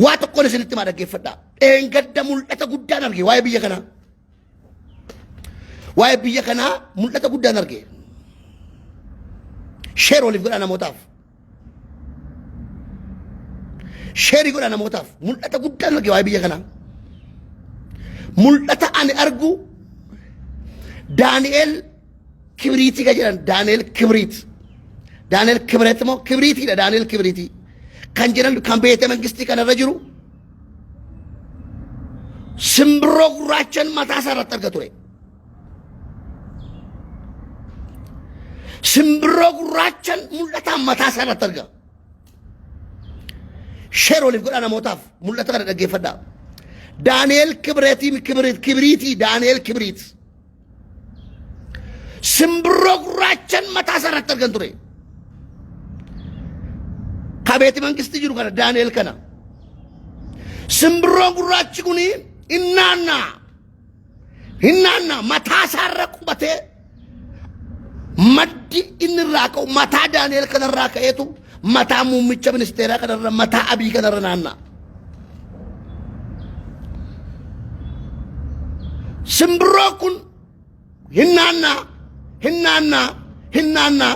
Waa tokkoon isinitti himaa dhaggeeffadhaa. Dheengadda mul'ata guddaan arge waa'ee biyya kanaa. Waa'ee biyya kanaa mul'ata guddaan arge. Sheer waliif godhaa namootaaf. Sheerii godhaa namootaaf. Mul'ata guddaan arge waa'ee biyya kanaa. Mul'ata ani argu Daani'el Kibriitii kan jedhan Daani'el Kibriit. Daani'el Kibret moo Kibriitiidha Daani'el Kibriitii. Kan jedhan kan beete mangistii kanarra jiru simbirroo gurraachan mataa isaa irratti arga ture. Simbirroo gurraachan mul'ataan mataa isaa irratti arga. Sheer waliif godhaa namootaaf mul'ata kana dhaggeeffadhaa. Daani'el Kibreetii Kibriitii Daani'el Kibriit. Simbirroo gurraachan mataa isaa irratti argan ture. Kabeeti mangistii jiru kana Daani'el kana. Simbirroon gurraachi kun hin naanna'a. Hin naanna'a mataa isaa irra qubatee maddi inni irraa ka'u mataa Daani'el kanarraa ka'eetu mataa muummicha ministeeraa kanarra mataa Abiy kanarra naanna'a. Simbirroon kun hin naanna'a, hin naanna'a, hin naanna'a.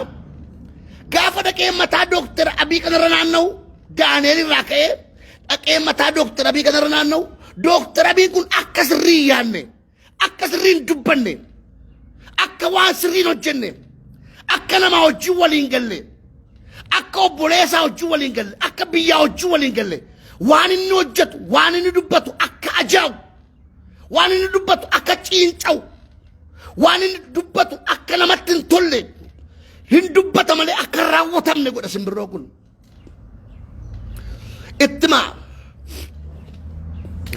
Gaafa dhaqee mataa Dooktar Abiy kanarra naanna'u Daani'el irraa ka'ee dhaqee mataa Dooktar Abiy kanarra naanna'u Dooktar Abiy kun akka sirrii hin yaadne, akka sirrii hin dubbanne, akka waan sirrii hin hojjenne, akka namaa wajjin waliin galle, akka obboleessaa wajjin waliin galle, akka biyyaa wajjin waliin galle, waan inni hojjetu, waan inni dubbatu akka ajaa'u, waan inni dubbatu akka ciinca'u, waan inni dubbatu akka namatti hin tolle, hin dubbata malee akka hin raawwatamne godha simbirroo kun. Ittima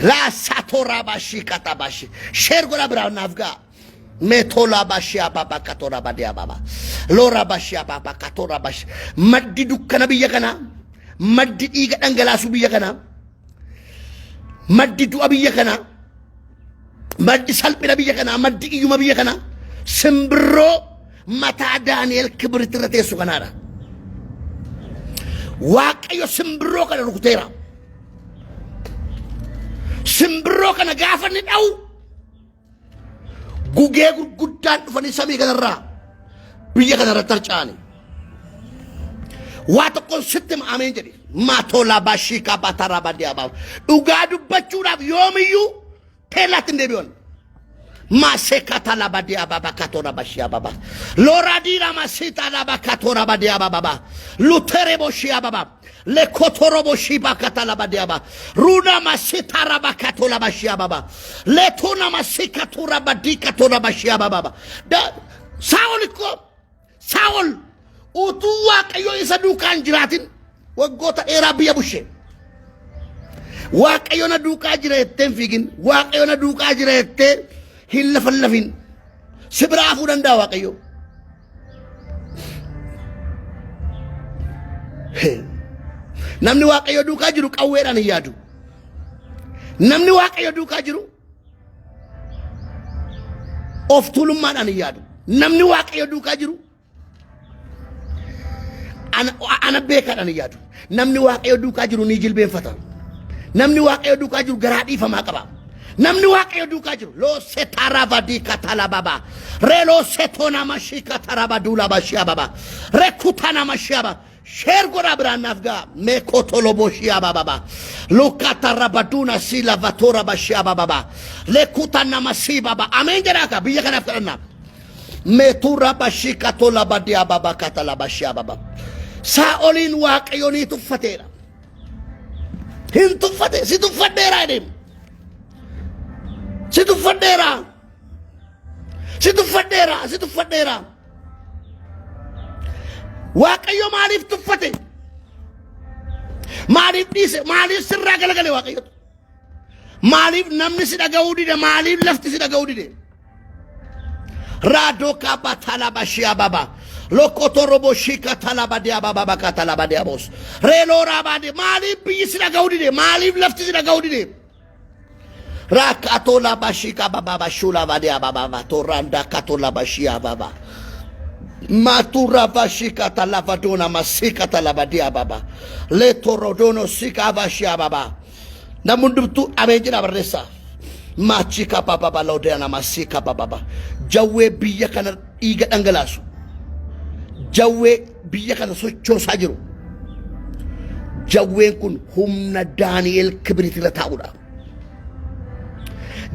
laasaatoraa baashii kataa baashii sheer godhaa biraa naaf ga'a. Meetolaa baashii abaabaa katoraa badee abaabaa looraa baashii abaabaa katoraa baashii maddi dukkana biyya kanaa maddi dhiiga dhangalaasuu biyya kanaa maddi du'a biyya kanaa maddi salphina biyya kanaa maddi iyyuma biyya kanaa simbirroo mataa Daani'el kibiritti irra teessu kanaadha. Waaqayyo simbirroo kana rukuteera. Simbirroo kana gaafa inni dha'u gugee gurguddaan dhufanii samii kanarraa biyya kanarratti harca'ani. Waa tokkoon sitti hima ameen jedhi. Maatolaa baashiikaa baataraa baadiyaa baaba. Dhugaa dubbachuudhaaf yoomiyyuu teellaatti hin deebi'an. Masekata labadia baba katora bashia baba. Loradira masita laba katora badia baba. Lutere boshia baba. Lekotoro boshiba kata labadia baba. Runa masita raba katola bashia baba. Letuna masika tura badika tora bashia baba. Da Saul ko Saa'ol utuu Waaqayyo isa duukaa hin jiraatin waggoota dheeraa biyya bushe. Waaqayyo na duukaa jira jettee hin fiigin. Waaqayyo na duukaa jira jettee hin lafallafin. Si biraa hafuu danda'a Waaqayyo. Namni Waaqayyo duukaa jiru qawweedhaan hin yaadu. Namni Waaqayyo duukaa jiru Of tuulummaadhaan hin yaadu. Namni Waaqayyo duukaa jiru ana ana beekaadhaan hin yaadu. Namni Waaqayyo duukaa jiru ni jilbeenfata. Namni Waaqayyo duukaa jiru garaa dhiifamaa qaba. Namni Waaqayyo duukaa jiru loo setarava di katalababa reloo setona mashika taraba duulaba shiababa rekutana mashiaba Share godhaa biraan naaf ga'a. Meekotolobo shi'a bababa. Lukata rabaduna sila vatora bashia bababa. Lekuta nama si baba. Ameen jedhaa ka biyya kanaaf kadhannaa. Meetura bashika tola badia baba katala bashia baba. Saa'oliin waaqayyo ni tuffateera. Hin tuffate si tuffadheera jedheen. Si tuffadheera. Si tuffadheera. Si tuffadheera. Waaqayyo maaliif tuffate? Maaliif dhiise? Maaliif sirraa galagale Waaqayyotu? Maaliif namni si dhaga'uu dide? Maaliif lafti si dhaga'uu dide? Raadoo kaaba talaba shia baba. Lokoto robo shika talaba dia baba baka talaba dia bos. Reeloo raabaa de maaliif biyyi si dhaga'uu dide? Maaliif lafti si dhaga'uu dide? Rakatola bashika baba bashula badia baba toranda katola bashia baba. Matura vashika talavadona masika talabadia baba. Letorodono sika vashia baba. Namni hundumtuu ameen jedhaa barreessaa. Maachika baba balodena masika baba. Jawwee biyya kana dhiiga dhangalaasu. Jawwee biyya kana sochoosaa jiru. Jawween kun humna Daani'el Kibiriit irra taa'udha.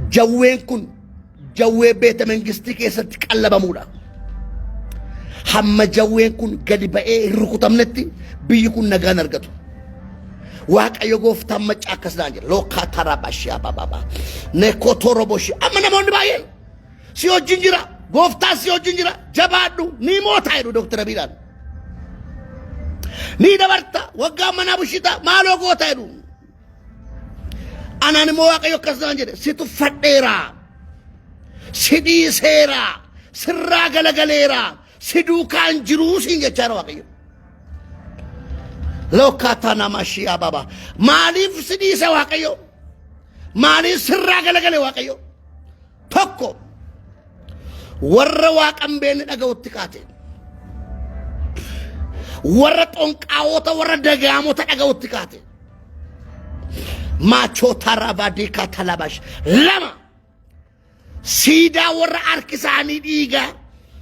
Jawween kun jawwee beeta mangistii keessatti qallabamuudha. Hamma jawween kun gadi ba'ee hin rukutamnetti biyyi kun nagaan argatu. Waaqayyo gooftaan maccaa akkas naan jedha. Lookaa tarabashiyaa bababa. Nekotoroboshiya. Amma namoonni baay'een si wajjin jira. Gooftaan si wajjin jira. Jabaadhu ni mootaa jedhu Dooktar Abiydhaan. Ni dabarta waggaa manaa bushita maaloo goota jedhu. Anaan immoo Waaqayyo akkas naan jedhe si tuffadheera, si dhiiseera, sirraa galagaleera, si duukaan jiruu siin jechaa jira Waaqayyo. Lokkaata nama shi'a baba. Maaliif si dhiise Waaqayyo? Maaliif sirraa galagale Waaqayyo? Tokko warra waaqan beekne dhaga'utti kaate. Warra xonqaawota warra dagaamota dhaga'utti kaate. Maachota rabadika talabash. Lama siidaa warra harki isaanii dhiigaa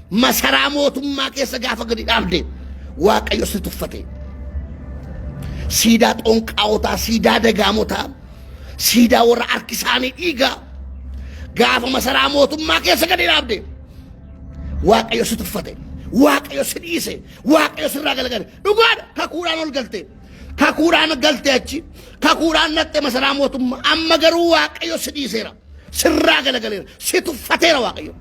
masaraa mootummaa keessa gaafa gadi dhaabde Waaqayyo si tuffate. Siidaa xonqaawotaa, siidaa dagaamotaa, siidaa warra harki isaanii dhiigaa gaafa masaraa mootummaa keessa gadi dhaabde Waaqayyo si tuffate. Waaqayyo si dhiise. Waaqayyo sirraa galagale. Dhugaadha kakuudhaan ol galte. Kakuudhaan galte achi. Kakuudhaan naqxe masaraa mootummaa. Amma garuu Waaqayyo si dhiiseera. Sirraa galagaleera. Si tuffateera Waaqayyo.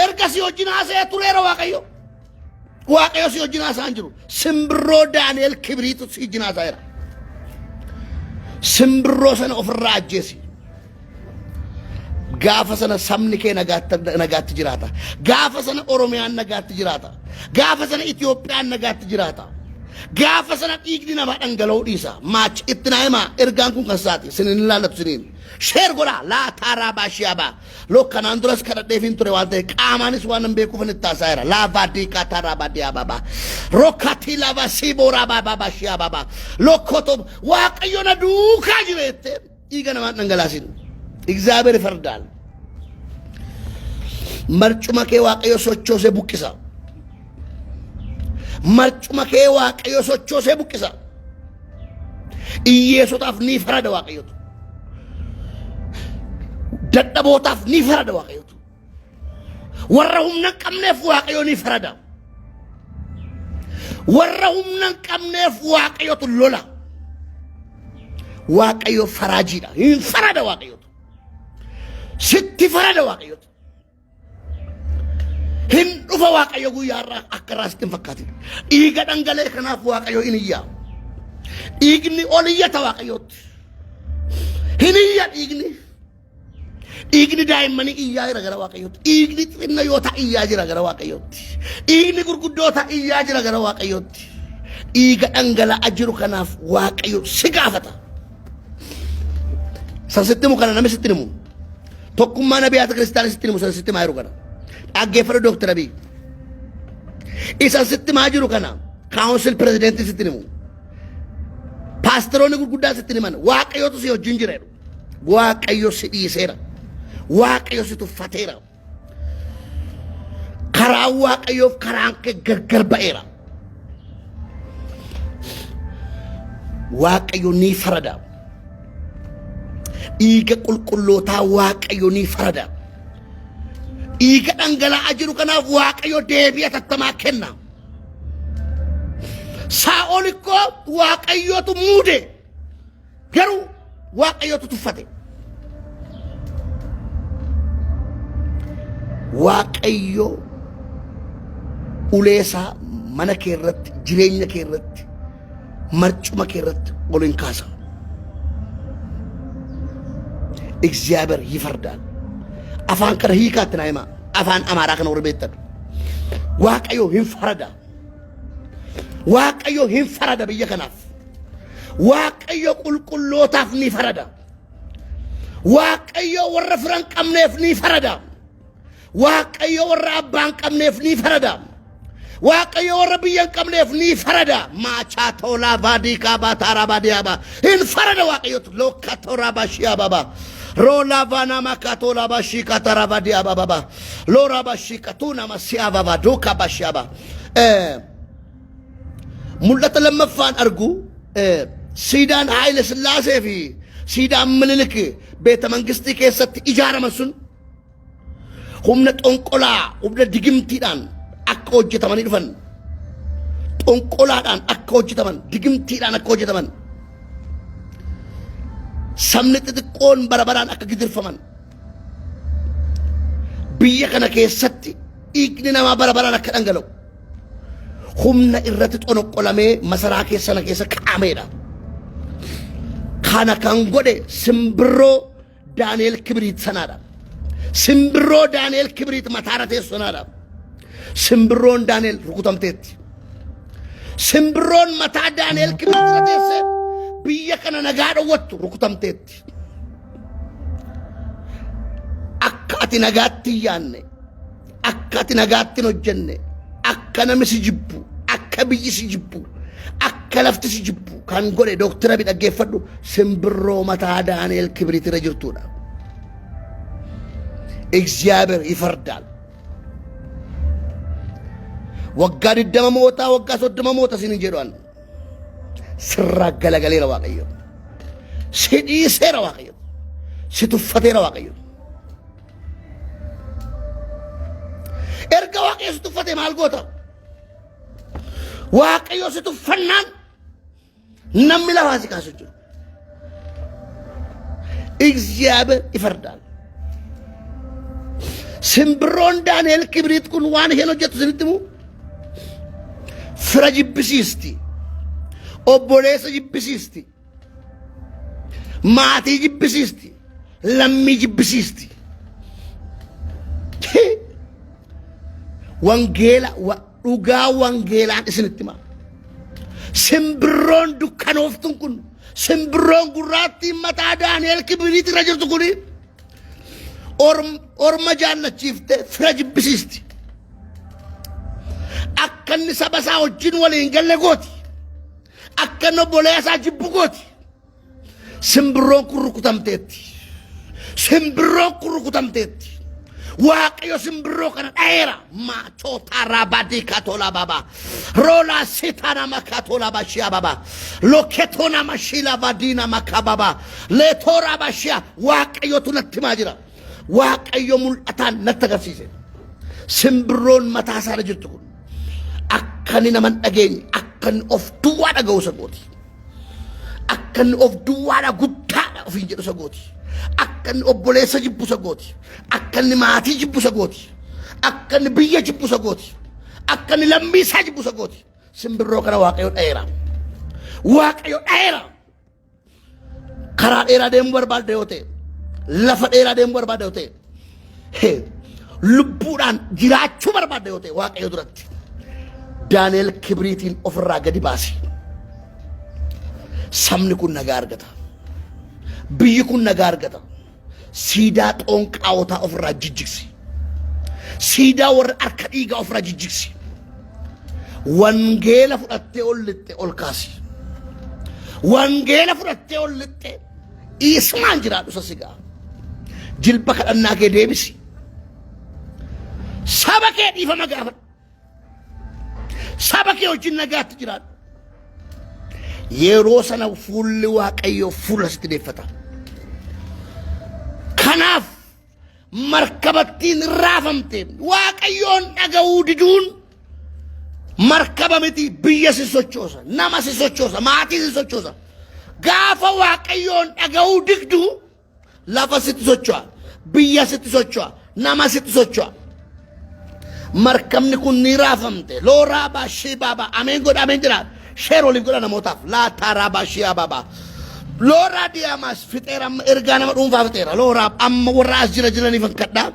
Erga si wajjin haasa'ee tureera Waaqayyo. Waaqayyo si wajjin haasa'aa hin jiru. Simbirroo Daani'el Kibriitu si wajjin haasa'eera. Simbirroo sana ofirraa ajjeesi. Gaafa sana sabni kee nagaatti nagaatti jiraata. Gaafa sana Oromiyaan nagaatti jiraata. Gaafa sana Itoophiyaan nagaatti jiraata. Gaafa sana dhiigni namaa dhangala'uu dhiisa. Maach itti naa himaa ergaan kun kan isaati. Sinin hin laallatu siniin. Sheer godhaa laa taaraa baashiyaabaa. Loo kanaan duras kadhadheefiin ture waan ta'e qaamaanis waan hin beekuuf itti haasa'eera. Laavaa diiqaa taaraa baadiyaa Rokkatii lava siibooraa baabaa baashiyaa baabaa. Lokkoto waaqayyo na duukaa jira jettee dhiiga namaan dhangalaasin. Egzaabeer fardaal. Marcuma kee waaqayyo sochoosee buqqisa. Marcuma kee waaqayyo sochoosee buqqisa. Hiyyeessotaaf ni farada waaqayyotu. Dadhabootaaf ni farada waaqayyotu. Warra humna hin qabneef waaqayyo ni farada. Warra humna hin qabneef waaqayyotu lola. Waaqayyo faraajiidha. Hin farada waaqayyotu. Sitti farada waaqayyotu. Hin dhufa waaqayyo guyyaa irraa akka irraa sitti hin fakkaatin. Dhiiga dhangala'e kanaaf waaqayyo hin iyya. Dhiigni ol iyyata waaqayyootti. Hin iyya dhiigni. Dhiigni daa'immanii iyyaa jira gara Waaqayyootti. Dhiigni xixinnayootaa iyyaa jira gara Waaqayyootti. Dhiigni gurguddootaa iyyaa jira gara Waaqayyootti. Dhiiga dhangala'aa jiru kanaaf Waaqayyo si gaafata. San sitti himu kana namni sitti himu. Tokkummaa nabiyaata kiristaana sitti himu san sitti himaa jiru kana. Dhaggeeffadhu Dooktar Abiy. Isan sitti himaa jiru kana kaawunsil pirezidentii sitti himu. Paasteroonni gurguddaa sitti himan Waaqayyotu si wajjin jira jedhu. Waaqayyo si dhiiseera. Waaqayyo si tuffateera. Karaan Waaqayyoof karaan kee gargar ba'eera. Waaqayyo ni farada. Dhiiga qulqullootaa Waaqayyo ni farada. Dhiiga dhangala'aa jiru kanaaf Waaqayyo deebii atattamaa kenna. Saa'ol ikkoo Waaqayyotu muude. Garuu Waaqayyotu tuffate. Waaqayyo ulee isaa mana kee irratti, jireenya kee irratti, marcuma kee irratti ol hin kaasa. እግዚአብሔር ይፈርዳል። Afaan kana hiikaatti naa himaa. Afaan Amaaraa kana warri beektan. Waaqayyo hin farada. Waaqayyo hin farada biyya kanaaf. Waaqayyo qulqullootaaf ni farada. Waaqayyo warra fira hin qabneef ni farada. Waaqayyo warra abbaa hin qabneef ni farada. Waaqayyo warra biyya hin qabneef ni farada. Maachaa toolaa baadii kaabaa taaraa baadii abaa. Hin farada Waaqayyotu. Lokka toraa bashii ababa. Roolaa vaanaa makaa toolaa bashii kataraa baadii ababa. Looraa bashii katuu nama si ababa. Duukaa bashii ababa. Mul'ata lammaffaan argu siidaan Haayile Sillaasee fi siidaan Minilik beeta mangistii keessatti ijaaraman sun humna xonqolaa humna digimtiidhaan akka hojjetamanii dhufan xonqolaadhaan akka hojjetaman digimtiidhaan akka hojjetaman sabni xixiqqoon bara baraan akka gidirfaman biyya kana keessatti dhiigni namaa bara baraan akka dhangala'u humna irratti xonoqqolamee masaraa keessa sana keessa kaa'ameedha. Kana kan godhe simbirroo Daani'el Kibiriit sanaadha. Simbirroo Daani'el Kibiriit mataarra teessu sanaadha. Simbirroon Daani'el rukutamteetti. Simbirroon mataa Daani'el Kibiriit irra teesse biyya kana nagaa dhowwattu rukutamteetti. Akka ati nagaatti hin yaanne, akka ati nagaatti hin hojjenne, akka namni si jibbu, akka biyyi si jibbu, akka lafti si jibbu kan godhe Dooktara Abiy dhaggeeffadhu simbirroo mataa Daani'el Kibiriit irra jirtudha. እግዚአብሔር ይፈርዳል። Waggaa 20 mootaa waggaa 30 moota siin hin jedhu an. Sirraa galagaleera Waaqayyo. Si dhiiseera Waaqayyo. Si tuffateera Waaqayyo. Erga Waaqayyo si tuffate maal goota? Waaqayyo si tuffannaan namni lafaa si kaasu jiru. እግዚአብሔር ይፈርዳል። Simbirroon Daani'el Kibiriit kun waan isheen hojjettu isinitti himu fira jibbisiisti, obboleessa jibbisiisti, maatii jibbisiisti, lammii jibbisiisti. Wangeela dhugaa wangeelaan isinitti hima. Simbirroon dukkanooftuun kun simbirroon gurraattiin mataa Daani'el Kibiriit irra jirtu kuni orma jaallachiiftee fira jibbisiisti. Akka inni saba isaa wajjin waliin galle gooti. Akka inni obboleessa isaa jibbu gooti. Simbirroon kun rukutamteetti. Simbirroon kun rukutamteetti. Waaqayyo simbirroo kana dhaheera. Maachootaa raabadii kaatolaa baabaa. Roolaa sitaana makaatolaa bashiyaa baabaa. Loketoona mashiila badiina makaababaa. Leetooraa bashiyaa Waaqayyotu natti himaa jira. Waaqayyo mul'ataan natti agarsiise. Simbirroon mataa isaarra jirtu kun akka inni nama hin dhageenye akka inni of duwwaa dhaga'u isa gooti. Akka inni of duwwaadha guddaadha ofiin jedhu isa gooti. Akka inni obboleessa jibbu isa gooti. Akka inni maatii jibbu isa gooti. Akka inni biyya jibbu isa gooti. Akka inni lammii isaa jibbu isa gooti. Simbirroo kana Waaqayyo dha'eera. Waaqayyo dha'eera. Karaa dheeraa deemuu barbaadda yoo ta'e, lafa dheeraa deemuu barbaadda yoo ta'e, lubbuudhaan jiraachuu barbaadda yoo ta'e Waaqayyo duratti Daani'el Kibriitiin ofirraa gadi baasi. Sabni kun nagaa argata. Biyyi kun nagaa argata. Siidaa xoonqaawotaa ofirraa jijjigsi. Siidaa warra harka dhiigaa ofirraa jijjigsi. Wangeela fudhattee ol lixxe ol kaasi. Wangeela fudhattee ol lixxe dhiismaan jiraadhu isa sigaa. Jilba kadhannaa kee deebisi. Saba kee dhiifama gaafadhu. Saba kee wajjin nagaatti jiraadhu. Yeroo sana fuulli Waaqayyoo fuula sitti deeffata. Kanaaf markabattiin raafamte Waaqayyoon dhaga'uu diduun markaba miti biyya si sochoosa, nama si sochoosa, maatii si sochoosa. Gaafa Waaqayyoon dhaga'uu digdu lafa sitti socho'a, biyya sitti socho'a, nama sitti socho'a. Markabni kun ni raafamte. Looraa baashii baabaa. Ameen godha ameen jedha. Sheer waliif godha namootaaf. Laataa raabaa shiyaa baabaa. Looraa diyaamaas fixeera amma ergaa nama dhuunfaa fixeera. Looraa amma warra as jira jiraniif hin kadhaa.